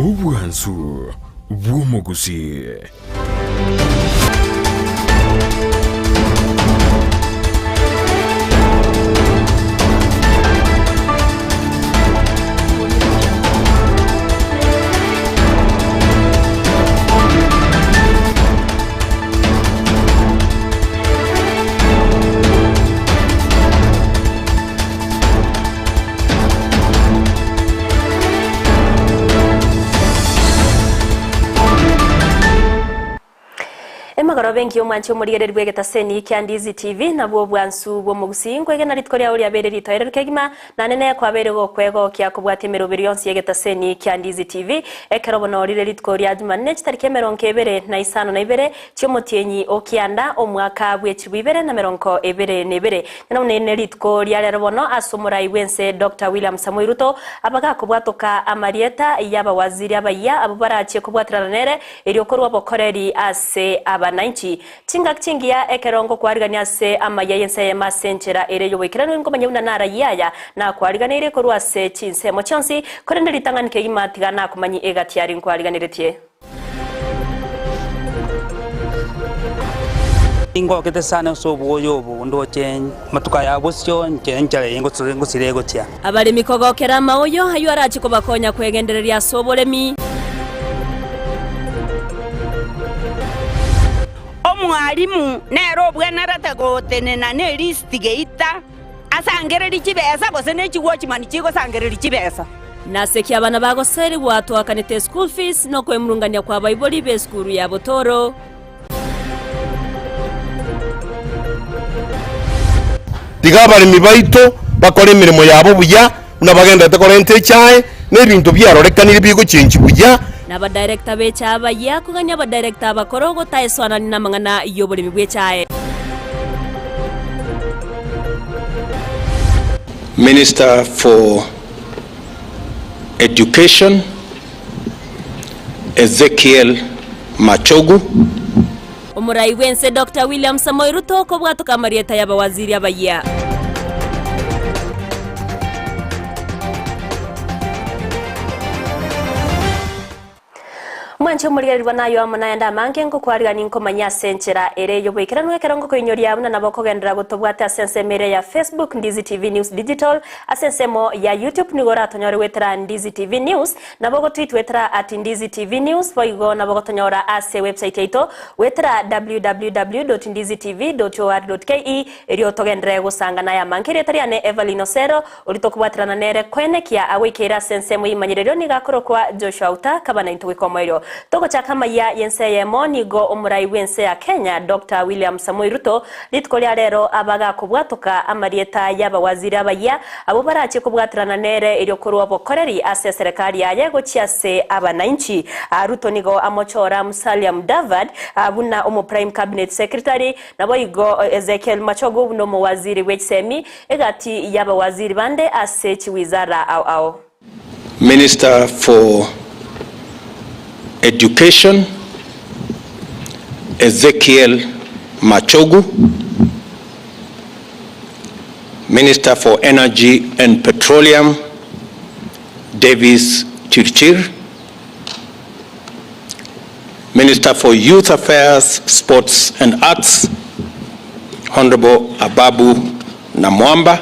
Obwansu bw'omogusii. Emagoroba engiya omwanche omorigereria bw'egetaseni kia Ndizi TV nabwo obwansu bw'omogusii nkwegena rituko riao riabeire ritoereru kegima Naende nere kwabeire gokwegokia kobwatia emeroberio yonsi y'egetaseni kia Ndizi TV, ekero bono rire rituko ria Jumanne chitariki emerongo ebere na isano na ibere chi'omotienyi o kianda omwaka bw'echilifu ibere na merongo ebere na ebere. Nyuma buna eri nerituko ria rero bono ase omorai bw'ense Doctor William Samoei Ruto abagakobwatoka amarieta y'abawaziri abayia abwo barachie kobwaterana nere erio korwa obokoreri ase abananchi. Chingaki chingiya ekero ngokwarigania ase amaya y'ense eyemo ase enchera ere y'oboikeranu nkomanya buna narayie aya nakwariganeire korwa ase chinsemo chionsi, korende ritang'ani kegima tiga nakomanyie egati aria nkwariganeretie. Ningokete sana ase obwoyo obo ndoche amatuko aya bosio inche enchera eye ngosira egochia. Abaremi kogokera amaoyo ayio arache kobakonya kwegendereria ase oboremi. Omwalimu nere obwenerete gotenena ne lisiti geita asangererie chibesa gose ne chiwatchman chigosangereria chibesa. Nase ki abana bagoserigwa toakanete school fees nokoemurungania kw'abaibori b'esukuru ya Botoro? Tiga abaremi baito bakore emeremo yabo buya, buna bagendererete korenta echae, na ebinto biarorekanire bigochenchia buya. Na abadirector b'echae abayia kogania abadirector abakoro gotaesoanani namang'ana y'oboremi bw'echae. Minister for Education Ezekiel Machogu. Omorai bw'ense Doctor William Samoei Ruto okobwatoka amarieta y'abawaziri abayia. Mwanche omorigereria nayo amo naende amange ngokwarigani nkomanya ase enchera ere y'oboikeranu ekero ngokoinyoria buna nabo okogenderera gotobwate ase ensemo ere ya Facebook Ndizi TV News Digital ase ensemo ya YouTube nigo oratonyore goetera Ndizi TV News Nabo gotwitwetera at Ndizi TV News, boigo nabo gotonyora ase website yaito goetera www.ndizitv.or.ke erio togenderere gosanga naye amange. Erieta riane Evelyn Osero, oria tokobwaterana nere koenekia agoikeire ase ensemo y'eimanyererio nigo akorokwa Joshua Uta kaba naintwe goika omoerio. Togochaka amayia y'ense eyemo nigo omorai bw'ense ya Kenya Doctor William Samoei Ruto rituko ria rero aba gakobwatoka amarieta y'abawaziri abayia Abwo barachie kobwaterana nere erio korwa obokoreri ase eserekari yaye gochia ase abanainchi. Ruto nigo amochora Musalia Mudavadi buna omo Prime Cabinet Secretary, naboigo Ezekiel Machogu buna omowaziri bw'echisemi egati y'abawaziri bande ase chiwizara ao ao. Minister for Education Ezekiel Machogu, Minister for Energy and Petroleum Davis Chirchir, Minister for Youth Affairs, Sports and Arts Honorable Ababu Namwamba,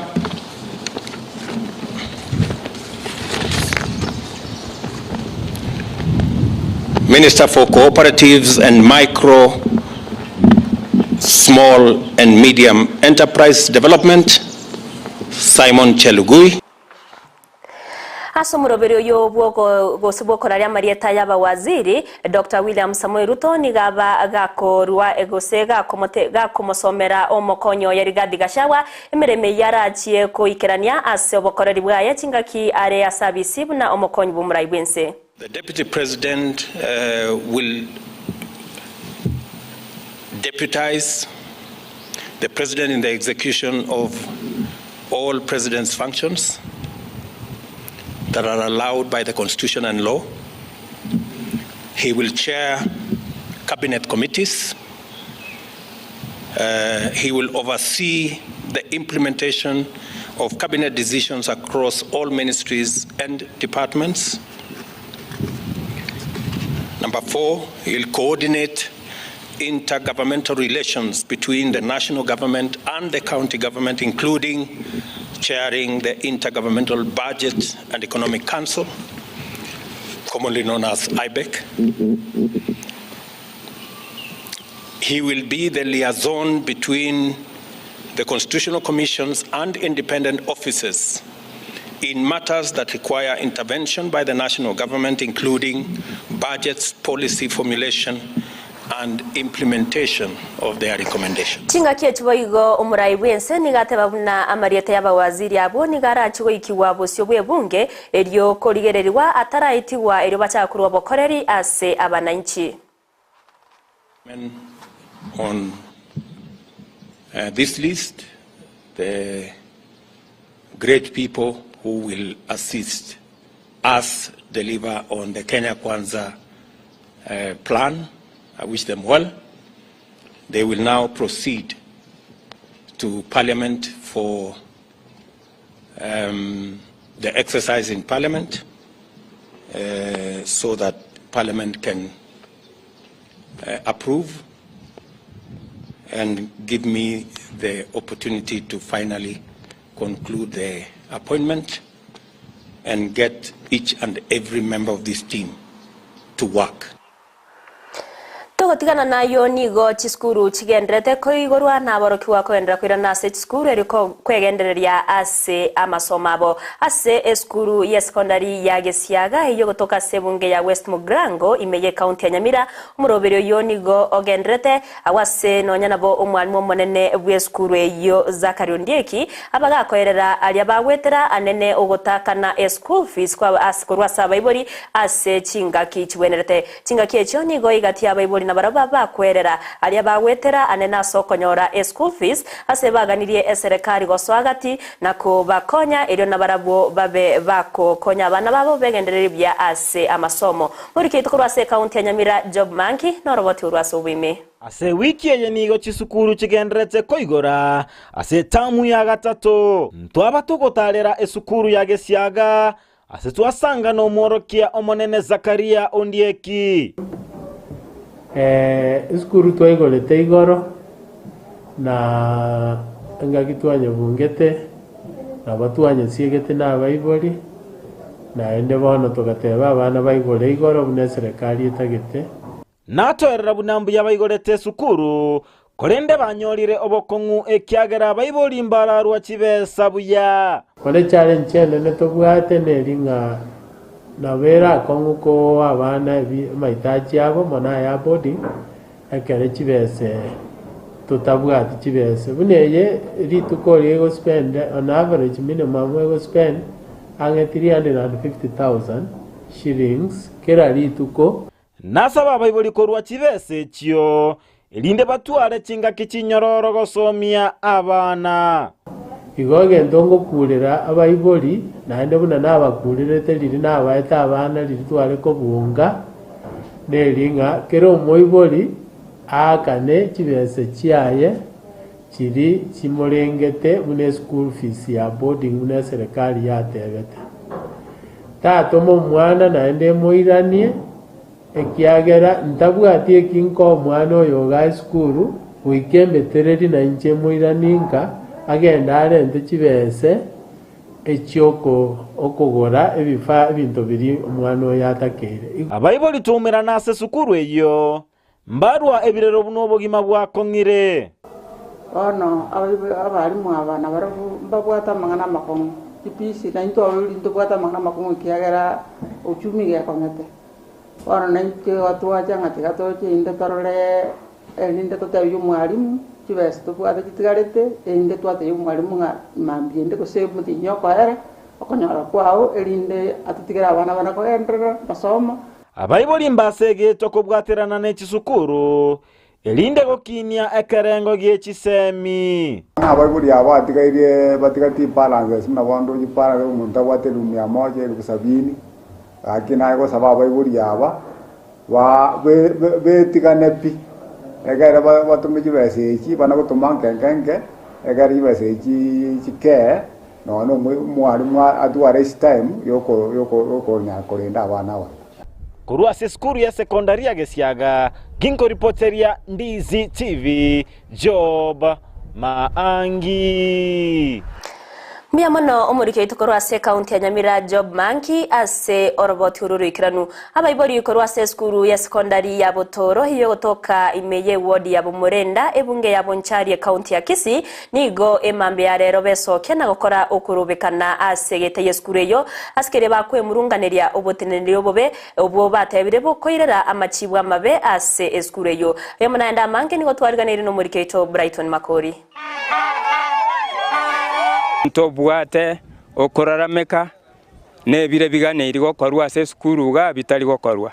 Minister for Cooperatives and Micro, Small and Medium Enterprise Development, Simon Chelugui. Ase omoroberi oyo bw'ogo gose bw'okoraria amarieta y'abawaziri, Doctor William Samoei Ruto nigo aba gakorua gose gakomote gakomosomera omokonyi oye Rigathi Gachagua Emeremo eyio arachie koikerania ase obokoreri bwaye chingaki are ase abisi buna omokonyi bw'omorai bw'ense. The Deputy President will deputize the President in the execution of all President's functions that are allowed by the Constitution and law. He will chair cabinet committees. He will oversee the implementation of cabinet decisions across all ministries and departments. Number four, he'll coordinate intergovernmental relations between the national government and the county government, including chairing the Intergovernmental Budget and Economic Council, commonly known as IBEC. He will be the liaison between the constitutional commissions and independent offices in matters that require intervention by the national government, including budgets, policy formulation, and implementation of their recommendations. Chingaki echi boigo omorai bw'ense nigo ateba buna amarieta y'abawaziri abwo nigo arachie goikigwa bosio bw'ebunge erio korigererigwa ataraitigwa erio bachaka korwa obokoreri ase abananchi. On this list, the great people who will assist us deliver on the Kenya Kwanza plan. I wish them well. They will now proceed to Parliament for the exercise in Parliament so that Parliament can approve and give me the opportunity to finally conclude the appointment and get each and every member of this team to work. Togotigana nayio nigo chisukuru chigendererete koigorwa na aborokigwa kogenderera koirana ase chisukuru erio kwegendereria ase amasomo abo. Ase esukuru y'esekondari ya Gesiaga eyio gotoka ase ebunge ya West Mugirango ime y'ecounty ya Nyamira, omoroberi oyio nigo ogendererete agwo ase nonya nabo omwalimu omonene bw'esukuru eyio Zachary Ondieki abagakoerera aria bagwetera anene ogotakana eschool fees korwa ase abaibori ase chingaki chibwenerete. Chingaki echio nigo egati y'abaibori nabarabwo bakwerera aria bagwetera anene ase okonyora eschool fees ase baganirie eserekari gosoa gati na kobakonya erio nabarabwo babe bakokonya abana babo begendererie buya ase amasomo. Morike oito korwa ase ecounty ya Nyamira Job Manki noroboti orwo ase oboime. Ase ewiki eye nigo chisukuru chigendererete koigora ase etamu ya gatato. Ntwaba togotaarera esukuru ya Gesiaga Ase twasanga nomworokia omonene Zakaria Ondieki. Esukuru twaigorete igoro, na engaki twanyebungete, nabo twanyesiegete nabaibori, naende bono togateba abana baigore igoro buna eserekari etagete. Natoerera buna mbuya baigorete esukuru, korende banyorire obokong'u ekiagera abaibori mbararwa chibesa buya. Kore challenge enene tobwate neri ng'a nabo ere akong'u koa abana ebi amahitaji abo mono aya boarding ekere chibese totabwati chibese. Buna eye rituko riria egospend on average minimum egospend ang'e 350,000 shillings kera rituko. Nasaba abaibori korua chibesa echio, erinde batware chingaki chinyororo gosomia abana. Igo egento ngokurera abaibori, naende buna nabakurerete riria nabaete abana riria tware kobunga, neri ng'a kera omoibori aakane chibesa chiaye chiria chimorengete buna eschool fees ya boarding buna eserekari yatebete. Tatoma omwana naende emoiranie, Ekiagera ntabwati eki nkoa omwana oyo iga esukuru, goika emetereri na inche moiranie nka, agende arente chibese echi'okogora ebifaa ebinto biria omwana oyo atakeire. Abaibori toumerana ase esukuru eyio, mbarua ebirero buna obogima bwakong'ire. Bono abalimu aba nabarabwo mbabwate amang'ana amakong'u, chipisi, naintwe abaibori ntobwate amang'ana amakong'u ekiagera uchumi gekong'ete. Bono naintwe igo twacha ng'a tiga toche inde torore erinde totebie omwalimu chibesa tobwate chitigarete, erinde twatebia omwalimu ng'a mambia ende gose omotienyi okoera, okonyora kwao erinde atotigere abana bana kogenderera masomo. Abaibori mbasegetwe kobwaterana ne chisukuru, erinde gokinia ekerengo gie chisemi. Abaibori aba batigairie batigati balances buna bono ochibalance omonto abwate elifu mia moja, elifu sabini, Gaki naye gosaba abaibori aba betigane pi, ekere batome chibesa echi, bana gotoma nke nke nke, ekere chibesa echi chikee, nonya omwalimu atware his time yokonya korenda abana aba. Korwa ase esukuru ya sekondari ya Gesiaga, ginkoripoteria Ndizi TV, Job Maangi. Mbuya mono omoriki oito korwa ase ekaunti ya Nyamira Job Manki ase oroboti oru roikeranu. Abaibori korwa ase esukuru ya sekondari ya Botoro eyio egotoka ime y'ewodi ya Bomorenda ebunge ya Bonchari ekaunti ya Kisii nigo emambia ya rero besokia na gokora okorobekana ase egeta y'esukuru eyio ase keria bakwemurunganeria oboteneneri obobe obwo batebire bokoirera amachibu amabe ase esukuru eyio. Ayamo naende amange nigo twariganeirie nomoriki oito Brighton Makori. Ntobwate okorarameka, na ebire biganeiri gokorwa ase esukuru iga bitari gokorwa.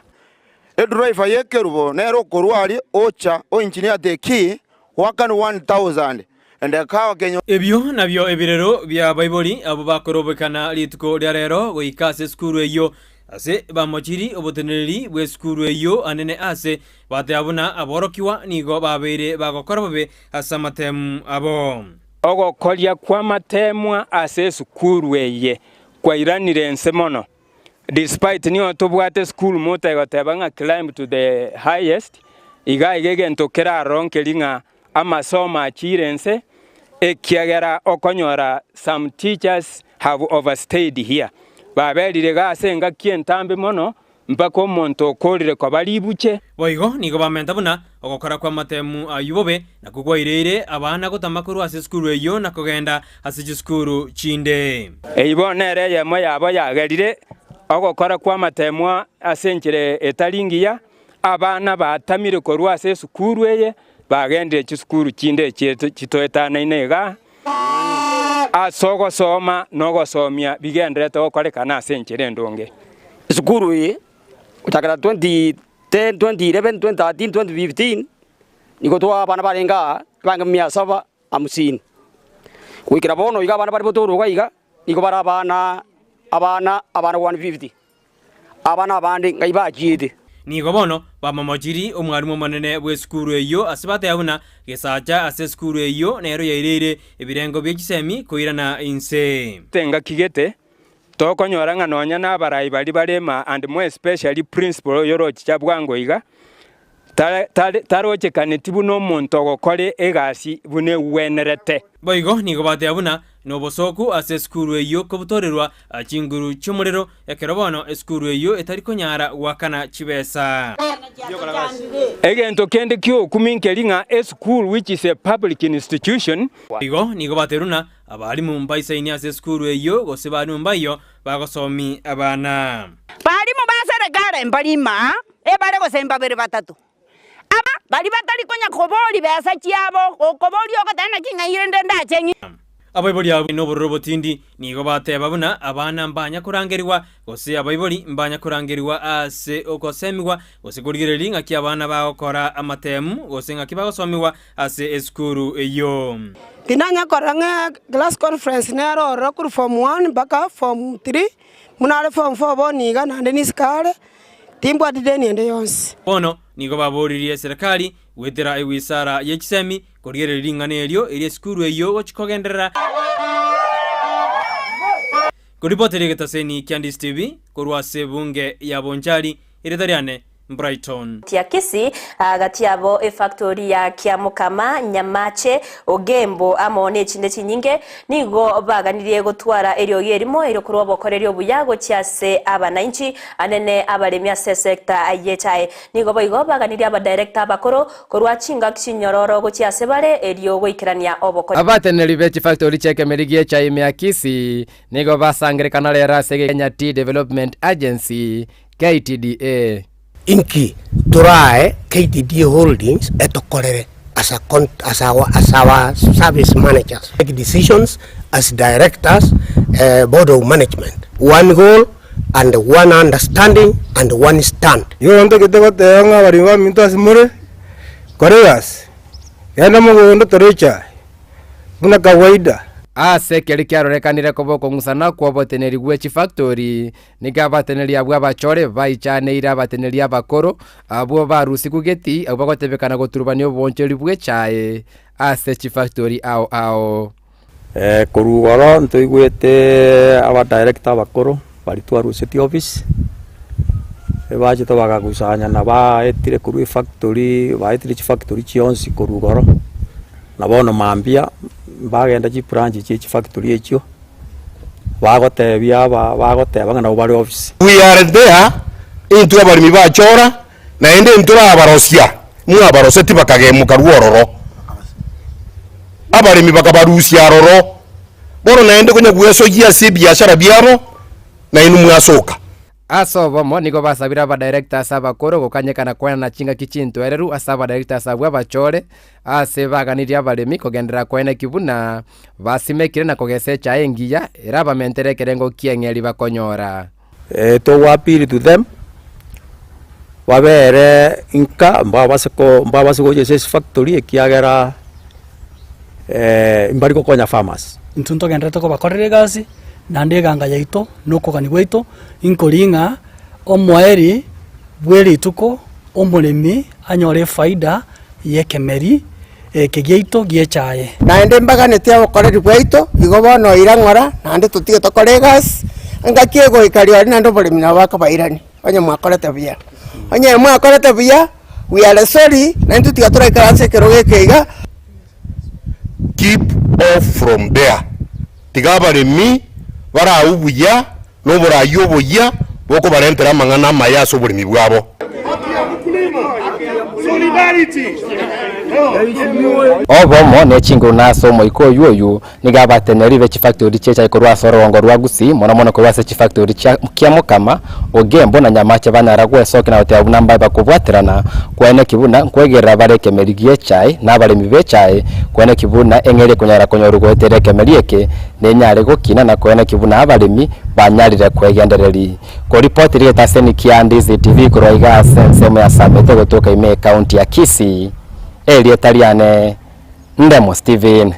Edriver y'ekerubo nere okorwa aria ocha o engineer the key goakana 1000 and ekawa kenyo. Ebio nabio ebirero bi'abaibori abwo bakorobekana rituko ria rero goika ase esukuru eyio, ase bamochiri oboteneneri bw'esukuru eyio anene ase bateba buna aborokigwa nigo babeire bagokora bobe ase amatemu abo. Ogokoria kw'amatemwa ase esukuru eye kwairanire ense mono. Despite nigo tobwate school motto egoteba ng'a climb to the highest, iga iga egento keraroro nkeri ng'a amasomo achiire ense, ekiagera okonyora some teachers have overstayed here. Baberire iga ase engaki entambe mono mpaka omonto okorire koba ribuche. Boigo nigo bamenta buna ogokora kw'amatemu ayio bobe nakwo kwaireire abana gotama korwa ase esukuru eyio na kogenda ase chisukuru chinde. Eyio bono nere eyemo yabo yagerire ogokora kw'amatemu ase enchera etari ngiya, abana batamire korwa ase esukuru eye bagendire chisukuru chinde echi chitoetanaine igaa, ase ogosoma na ogosomia bigendererete gokorekana ase enchera endonge. Esukuru eye gochakera 2010, 2011, 2013, 2015 nigo twa abana barenge aa abange mia saba hamsini. Goikera bono iga abana bare botoorwa iga iga nigo bare abana abana abana 150. Abana abande ng'ai bachiete. Nigo bono bamomochirie omwalimu omonene bw'esukuru eyio ase bateba buna gesacha ase esukuru eyio nero yaireire ebirengo bie chisemi koirana inse. Engaki gete tokonyora ng'a nonya nabarai baria bare ime and more especially principal oyo orochicha bwango iga, tarochekaneti buna omonto ogokora egasi buna egwenerete. Boigo nigo bateba buna nobosooku ase esukuru eyio kobutorerwa chinguru chi'omorero, ekero bono esukuru eyio etari konyara goakana chibesa. Egento kende ki'okumia nkeri ng'a esukuru which is a public institution, Boigo nigo bateba buna abalimu mbaisaini ase esukuru eyio gose balimu mbaiyo bagosomi abana. Balimu ba serikali mbari ime Ebare gose mbabere batato, aba baria batari konya koboria besa chiabo, gokoboria ogoteba naki ng'ai rende ndache ng'ie. Abaibori abwo nobororo obotindi nigo bateba buna abana mbanya korangerigwa, gose abaibori mbanya korangerigwa ase ogosemigwa, gose korigereria ng'aki abana bagokora amatemu, gose ng'aki bagosomigwa ase esukuru eyio. Tindanya korora ng'a class conference nere ororo korwa form one mpaka form three, buna are form four bono iga naende nisiko are. Timbwati deni ende yonsi. Bono nigo baboririe eserekari goetera ewisara ye chisemi korigereria ring'ana erio erio esukuru eyio gochia kogenderera. Koripoteria egetaseni kia Ndisi TV korwa ase ebunge ya Bonchari, erieta riane Brighton. Ya Kisii, gati yabo efactori ya Kiamokama, Nyamache, Ogembo amo nechinde chinyinge, nigo baganirie gotwara eriogi erimo erio korwa obokoreri obuya gochia ase abanainchi anene abaremi ase esecta y'echae. Nigo boigo baganirie abadirector abakoro korwa chingaki chinyororo gochia ase bare erio goikerania obokori. Abateneneri be chifactori chi'ekemeri gi'echae ime ya Kisii nigo basangerekana rero ase Kenya Tea Development Agency, KTDA. Inki torae KTDA Holdings etokorere as a as our as our service managers make decisions as directors board of management one goal and one understanding and one stand. Igo ntagete goteba ng'a abaremi baminto ase more, kora egasi, genda mogondo tore echae, buna kawaida. Ase ekeri kiarorekanire koba okong'usana kw'oboteneri bwe chifactori, Nigo abateneri abwo abachore baichaneire abateneri abakoro, abwo barusigwe geti, abwo bagotebekana goturubania oboonchoreri bw'echae ase chifactori ao ao. Korwa igoro ntoigwete abadirector abakoro baria twarusetie office, Ebachete bagakusanyana baetire korwa efactory, baetire chifactory chionsi korwa igoro, na bono mambia bagenda chibranch chie chifactory echio, bagotebia aba bagoteba ng'a nabo bare ofisi. We are there, intwe abaremi bachora, naende ntorabarosia, mwabaroseti bakagemoka rwororo, abaremi bakabarusia aroro, bono naende konya gwesoyia ase ebiashara biabo, nainwe mwasoka. Ase obomo nigo basabire abadirectors abakoro gokanyekana koenana chingaki chintwereru ase abadirectors abwo abachore ase baganirie abaremi kogenderera koeneki buna basimekire na kogesa echae engiya erabamentere ekerengo ki'eng'eri bakonyora. Togo appeal to them, babere nka mbabase ko mbabase gocha ase efactory ekiagera mbari gokonya farmers. Intwe ntogendererete kobakorera egasi, naende eganga yaito na okogania gwaito inkori ng'a omoerio bwe rituko omoremi anyore efaida y'ekemeri eke giaito gi'echaye. Naende mbaganeti obokoreri bwaito, igo bono oira ng'ora, naende totige tokore egasi, engaki egoika rirorio naende oboremi nabo bakobairania, onye mwakorete buya. Onye mwakorete buya, we are sorry, naintwe tiga toraikaranse ekerogo eke iga. Keep off from there, tiga abaremi baraue buya na oboraai oboyia bokobarentera amang'ana amaya ase oboremi bwabo. Obomo ne chinguru na ase omoika oywo oywo nigo abateneneri be chifactori chi'echae korwa ase orogongo rwa Gusii, mono mono korwa ase chifactori chia Kiamokama, Ogembo na Nyamache banyara gwesokia na goteba buna mbae bakobwaterana kwaeneki buna nkwegerera bare ekemeri gi'echae na abaremi b'echae kwaeneki buna eng'eria ekonyara konyorwa goetera ekemeri eke nenyare gokina na koeneki buna abaremi banyarire kwegendereri. Koripoti rigetaseni kia Ndizi TV korwa iga ase ensemo ya Samete gotoka ime ekaunti ya Kisii, erieta riane Ndemo Stephen.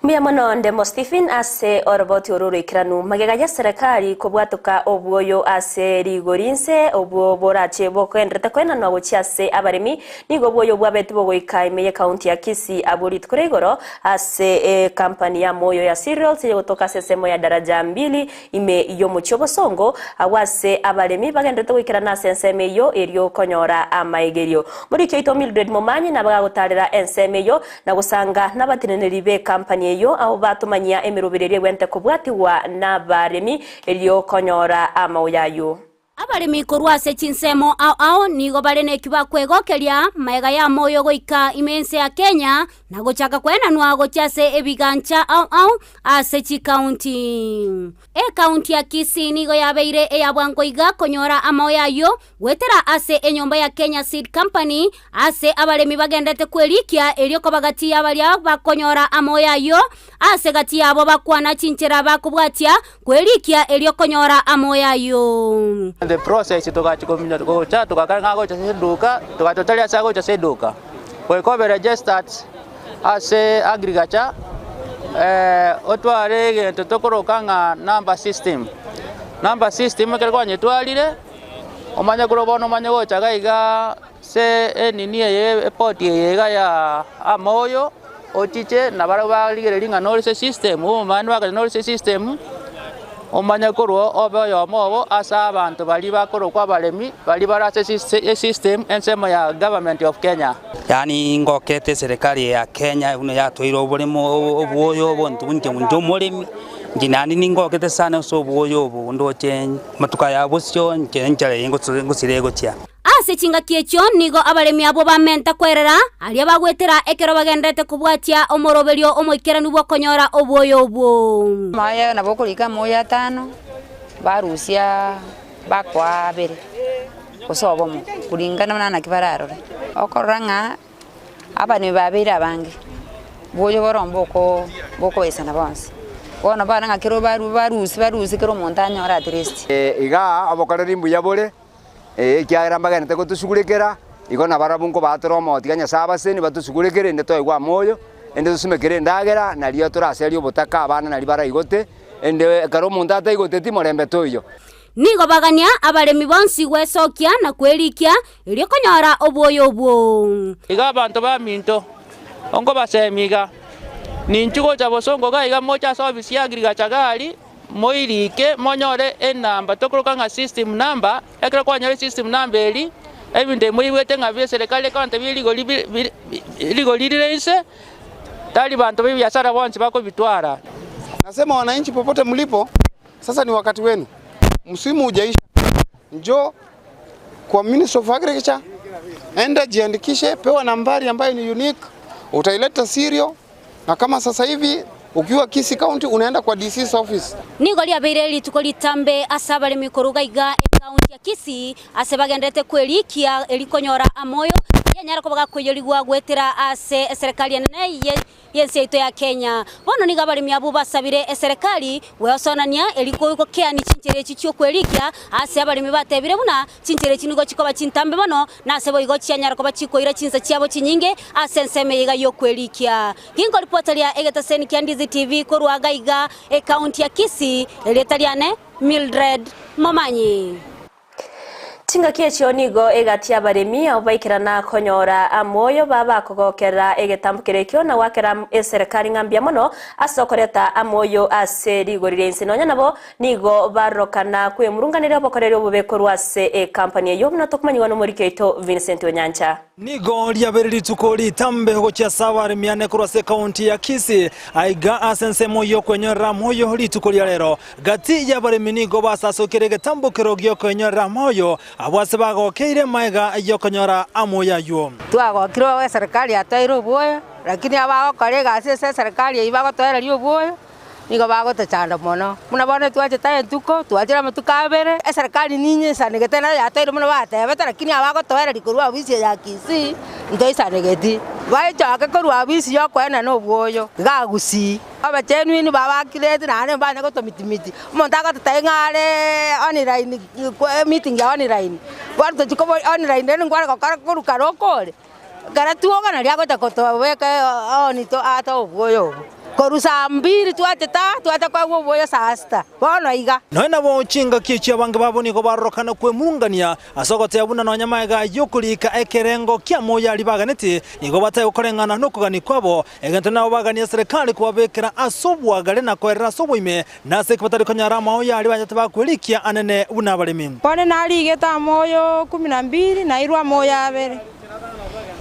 Mbuya mono Ndemo Stephen ase oroboti oru oroikeranu. Magega y'eserekari kobwatoka obwoyo ase rigori inse obwo borache bokoenderete koenanwa gochia ase abaremi Nigo obwoyo bwabete bogoika ime y'ekaunti ya Kisii abwo rituko ria igoro ase ekampani ya Moyo ya Cereals eyegotoka ase ensemo ya Daraja Mbili ime y'omochie o Bosongo agwo ase abaremi bagenderete goikerana ase ensemo eyio erio konyora amaegerio. Moriki oito Mildred Momanyi nabagagotarera ensemo eyio na gosanga nabateneneri b'ekampani eyio abwo batomanyia emeroberi eria egwente kobwatigwa nabaremi erio konyora amaoyo ayio. Abaremi korwa ase chinsemo ao ao nigo bare neki bakwegokeria magega y'amoyo goika ime ense ya Kenya na gochaka koenanwa gochia ase ebigancha ao ao ase chikaunti. Ekaunti ya Kisii nigo yabeire eya bwango iga konyora amaoyo ayio goetera ase enyomba ya Kenya Seed Company ase abaremi bagendete kwerikia erio koba gati ya baria bakonyora amoyo ayio ase gati yabo bakwana chinchera bakobwatia Kwerikia erio konyora amoyo ayio. The process togachia kominya gocha togakora ng'a agocha ase eduka, togacha tari ase agocha ase eduka, goika obe registered ase agriculture otware egento tokoroka ng'a number system. Number system ekero kwanyetwarire, omanye korwa bono omanye gocha iga igaa. Ase enini eye epoti eye iga ya amoyo ochiche na barabwo barigererie ng'a nore ase esystem omanyete bakonyora nore ase esystem, omanye korwa obe oyomo obo ase abanto baria bakorokwa abaremi baria bare ase esystem ensemo ya government of Kenya. Yaani ngokete eserekari eye ya Kenya buna yatoeire oboremo obwoyo obo intwe inche omoremi, inche naende ningokete sana ase obwoyo obo ndoche amatuko aya bosio inche enchera eye ngosira egochia. Ase chingaki echio nigo abaremi abwo bamenta kwerera aria bagwetera ekero bagenderete kobwatia omoroberio omoikeranu bw'okonyora obwoyo obwo. Amaye nabo okorika amoyo atano, barusia bakoa abere, gose obomo, kulingana buna naki bararore. Okorora ng'a Abanwe babeire abange, bwoyo boro mboko bokoesana bonsi. Bono bana ng'a kero baru barusie barusie kera omonto anyore at least. Igaa obokoreri mbuya bore, ekiagera mbagenderete gotosugurekera, igo nabarabwo nkobatora omoyo tiga Nyasae abaseni batosugurekere inde toegwe amoyo, inde tosumekere endagera, nario toraserie obotaka abana nario baraigote, inde ekero omonto ataigoteti morembe toiyo. Nigo bagania abaremi bonsi gwesokia na kwerikia, erio konyora obwoyo obwo. Iga abanto baminto, onkobasemia iga, ninchwe gocha bosongo iga iga moche ase ofisi ya Agriculture gari. moirike monyore enamba tokoroka ng'a system number, ekero kwanyora esystem number eria, ebinto ebi moigwete ng'a bia eserekari ekonte bia rigori bi bi rigori rire inse, tari banto ba ebiasara bonsi bakobitwara. Nasema wananchi popote mlipo, sasa ni wakati wenu, msimu hujaisha, njoo kwa Ministry of Agriculture, enda jiandikishe, pewa nambari ambayo ni unique, utaileta serial, na kama sasa hivi ukiwa Kisii County unaenda kwa DC's office. Nigo riabeire rituko ritambe ase abaremi koruga iga ekaunti ya Kisii ase bagenderete kwerikia erikonyora amoyo yanyara koba gakoiyorigwa gwetera ase eserekari enene ye yense yaito ya Kenya. Bono nigo abaremi abwo basabire eserekari gwesonania erikokeani chinchera echi chiokwerikia ase abaremi batebire buna chinchera echi nigo chikoba chintambe mono na ase boigo chianyara koba chikoira chinsa chiabo chinyinge ase ensemo eye iga yokwerikia. Ginko ripota ria egetaseni kia Ndizi TV korwa iga iga ekaunti ya Kisii erieta riane Mildred Momanyi. Chingaki echio nigo egati abaremi abo baikerana konyora amoyo babakogokera egetambo kere ekio na gwakera eserekari ng'a mbuya mono ase okoreta amoyo ase rigori ria inse nonya nabo nigo barorokana kwemurunganera obokoreri obobe korwa ase ekampani eyo buna tokomanyiwa na omoriki oito Vincent Onyancha. Nigo riabeire rituko ritambe gochia ase abaremi ane korwa ase ekaunti ya Kisii, aiga ase ensemo y'okwenyorera amoyo rituko ria rero. Gati y'abaremi nigo basasokire egetambokero gi'okwenyorera amoyo, abwo ase bagokeire magega y'okonyora amoyo ayio. Twagokire oo eserikari yatoeire obwoyo, lakini abagokora egasi ase eserikari eyio bagotoereria obwoyo, nigo bagotochanda mono. Buna bono twachete entuko, twachire amatuko abere, eserikari ninyesanegete nayo yatoeire mono batebete lakini abagotoereria korwa ofisi eye ya Kisii, ntoisanegeti. Baichoke korwa ofisi ya okoenana obwoyo, iga Gusii. Abagenuine babakireti naende mbanye gotomitimiti, omonto agototebia ng'a are online meeting ya online, bono tochi kobo online rende nkware gokora korwa kare okore, ekero twoga naria agocha kotobeka on to atoe obwoyo obwo. Korwa saa mbiri twachete aa, twacha koegwa obwoyo saa sita, bono iga. Nonya nabo chingaki echio abange babo nigo barorokana kwemurungania Ase ogoteba buna nonya magega y'okoriika ekerengo ki'amoyo aria baganetie, nigo batari gokoreng'ana nokogania kwabo, egento nabo baganie eserekari kobabekera ase obwagare na koerera ase oboime, na ase eki batari konyora amaoyo aria banyete bakwerikia anene buna abaremi. Bono narigete amoyo kumi na mbili, nairwe amoyo abere.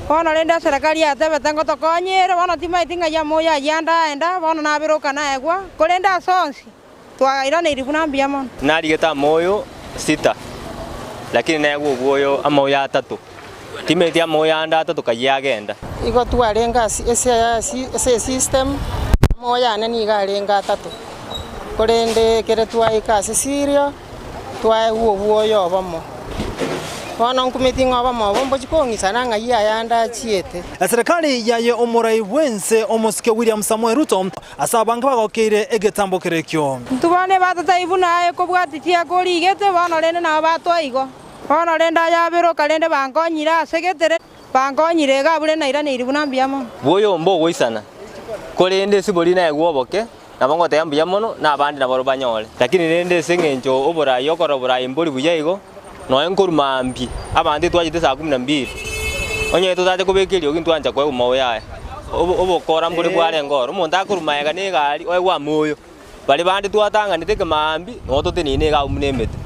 Bono rende eserekari yatebete ngotokonyere, bono timaeti ng'ai amoyo ayio ande aenda, bono nabiroka naegwa, korende ase onsi Twairaneiri buna mbuya mono. Narigete amoyo sita, lakini naegwa obwoyo amoyo atato. Timeti amoyo ande atato kayia agenda. Igo twarenge ase ase esystem, amoyo ane nigo arenge atato, korende ekere twaika ase sirio, twaegwa obwoyo obomo. Bono nkumeti ng'a obomo obo mbochia kong'isana ng'ai ayande achiete. Eserekari yaye omorai bw'ense omosike William Samoei Ruto Ase abange bagokeire egetambo kerekio. Intwe bono ebatotebia buna aye kobwati chiaka origete, bono rende nabo batwa igo. Bono rende ayaberoka rende bankonyire ase getere, bankonyire iga abwo rende nairaneirie buna mbuya mono. Bw'oyomba ogoisana, korende esibori naegwe oboke, nabo ngoteba mbuya mono, na abande nabarobwo banyore. Lakini rende ase engencho oboraai okorora oboraai mbori buya igo, nonya nkorwa mambia, abanto etwachete saa kumi na mbili, onye totache kobeka eriogi ntwancha koegwa maoyo aya. Obo obokora mbore bwarenge ororo, omonto akorwa magega na egari oegwe amoyo, baria bande twatang'anete ekemaambia, nonya toteneine iga abwo buna emete.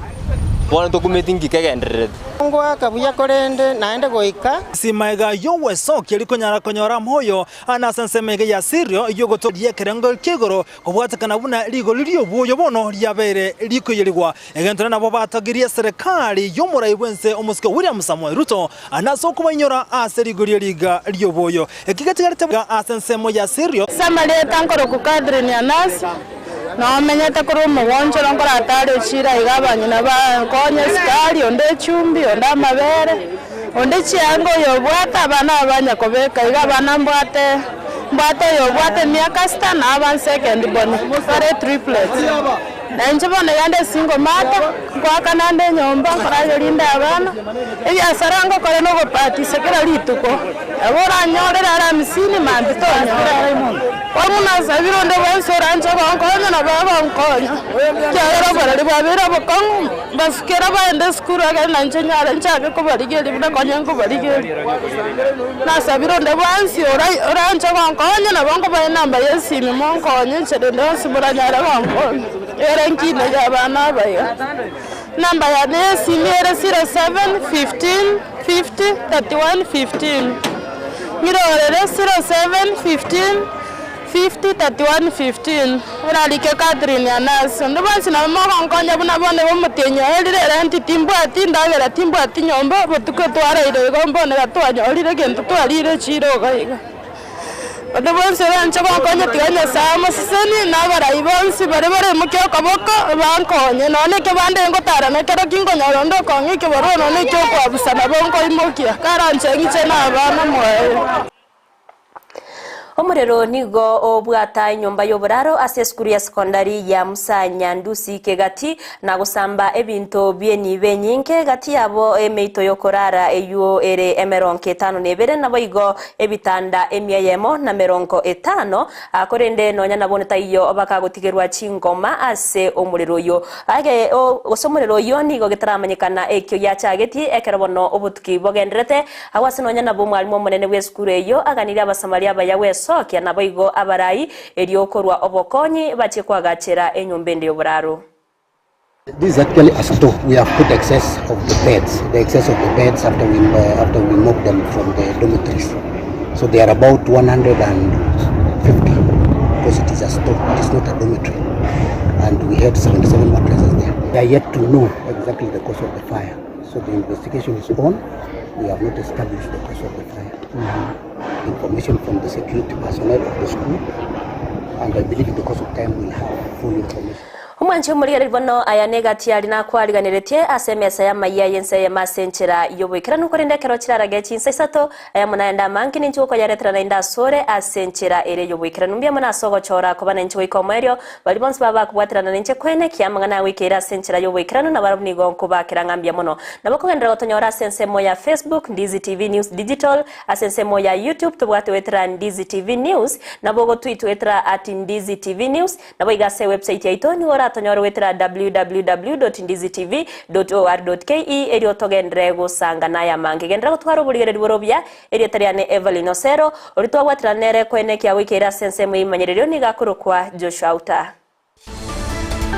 Bono tokumeti nki kegendererete. Ngoaka buya korende naende goika. Simaiga y'ogwesokia rikonyara konyora amoyo ane ase ensemo ege ya Sirio y'ogotoria ekerengo kia igoro Kobwatekana buna rigori ri'obwoyo bono riabeire rikoiyerigwa, egento nabo batagirie eserekari y'omorai bw'ense omosike William Samoei Ruto ase okobainyora ase rigori eriga ri'obwoyo. Eki getigarete ase ensemo ya Sirio. Ase amarieta nkorokwa Catherine Anasi, nomenyete korwa omogonchoro nkoratare echira iga abang'ina bankonye esukari, onde echumbi, onde amabere, onde chianga oyobwate abana aba banyakobeka iga abana mbwate. Mbwate oyobwate emiaka sita na aba second born bare triplets. Na inche bono iga nde single mother, nkoakana nde enyomba, nkorageria inde abana, ebiasara ngokora na ogobatisa kera rituko. Nabo oranyorere aramsini mambia tonyora. Bono buna nsabire onde bwensi oranche gonkonya nabo agonkonya, ekiagera oboreri bwabeire obokong'u, mbasukere baende esukuru ekero nainche nyare nchake kobarigeria buna konya nkobarigeria. Nasabire onde bwensi oranche gonkonya, nabo nkobae enamba ya esimi monkonye inche rende onsi moranyare gonkonya. Ere nkine ya abana aba iga. Namba yane ya esimi ere 07 15 50 31 15. Ng'irorere 07 15 50 31 15. Orarike Catherine Anasi. Onde bwensi nabo mogonkonya buna bono iga omotienyi oerire erenti timbwati, endagera timbwati nyomba, obotuko twaraire igo mbono iga twanyorire egento twarire echiro iga iga. Onde bwensi oranche gonkonya tiga Nyasae amosesenie, na abarai bonsi baria bareimokia okoboko bankonye, nonya na ekebande ngotara nekero ki nkonyora onde okong'a ekebarua nonya na ekiokoabusa nabo nkoimokia, karanche ng'iche na abana mwaye. Omorero nigo obwata enyomba y'oboraro ase esukuru ya sekondari ya Musa Nyandusi Kegati na gosamba ebinto bi'enibo enyinge gati yabo emeito y'okorara eywo ere emerongo etano na ebere naboigo ebitanda emia eyemo na merongo etano, korende nonya nabwo taiyo bakagotigerwa chingoma ase omorero oyio. Age gose omorero oyio nigo getaramanyekana ekio giachagetie ekero bono obotuki bogendererete. Agwo ase nonya nabwo omwalimu omonene bw'esukuru eyio aganirie Abasamaria abaya gwesokia, naboigo abarai, erio korwa obokonyi bachie koagachera enyomba ende y'oboraro. This is actually a store. We have put excess of the beds, the excess of the beds after we, uh, after we moved them from the dormitories. So they are about 150 because it is a store, it is not a dormitory. And we had 77 mattresses there. We are yet to know exactly the cause of the fire. So the investigation is on. We have not established the cause of the fire. Information from the security personnel of the school, and I believe in the course of time we'll have full information. Omwanchi omorigereria bono aya negati aria nakwariganeretie ase emesa y'amayia y'ense eyemo ase enchera y'oboikeranu, korende ekero chirarage chinsa isato, ayamo naende amange ninche gokoyaretera naende asore ase enchera ere y'oboikeranu. Mbuya mono ase ogochora koba nainche goika omoerio, baria bonsi baba bakobwaterana nainche kwene ki amang'ana agoikeire ase enchera y'oboikeranu, nabarabwo nigo nkobakera ng'a mbuya mono. Nabo kogenderera gotonyora ase ensemo ya Facebook, Ndizi TV News Digital, Ase ensemo ya YouTube tobwate goetera Ndizi TV News, nabo ogotweet goetera at Ndizi TV News, Naboigo ase ewebsite yaito nigo oratonyore goetera www.ndizitv.or.ke erio togenderere gosanga naye amange. Genderera gotwara oborigereria bore obuya. Erieta riane Evelyn Osero, oria twabwaterana nere koenekia goika ere ase ensemo y'ebimanyererio nigo akorokwa Joshua Auta.